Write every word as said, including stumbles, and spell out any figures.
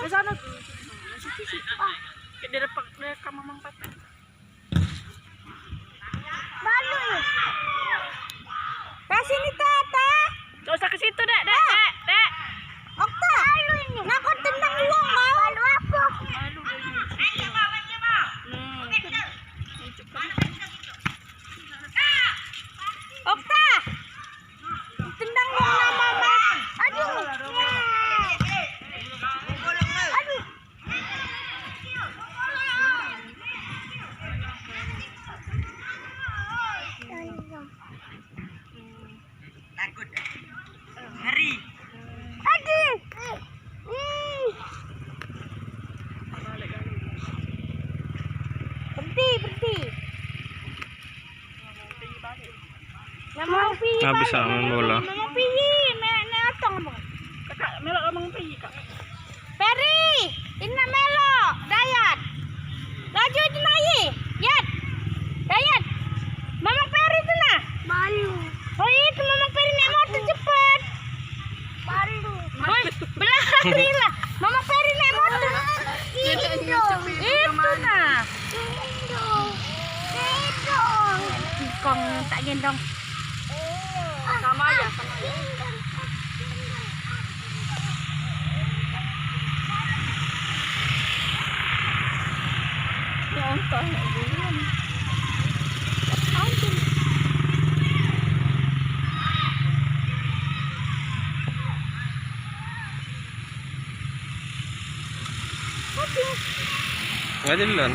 Sana. Situ, situ. Ah, dia rekam, dia rekam mamang papat. Balu. Ke sini, Tata. Gak usah ke situ, Dek, Dek, Dek, Dek. Okta. Balu ini. Nak kau tendang uang, mau? Balu apa? Balu, balu. Hmm. Okta. Tendang wong lama, Mas. Aduh. Aduh. Takut. Ngeri. Aduh. Ih. Berhenti, berhenti. Ngomong pi. Habis lah main bola. Ngomong pi, me-, me-, otong apa? Kakak melok ngomong pi, Kak. Peri, ini melok, Dayat. Laju itu naik, Yat. Dayat. Mamang Peri tu nah. Balu. Oh, itu Mamang Peri naik motor cepet. Balu. Woi, berlari lah. Mamang Peri naik motor. Itu nah. Ikong tak gendong. Sama aja, sama aja. Nonton. Nggak jalan.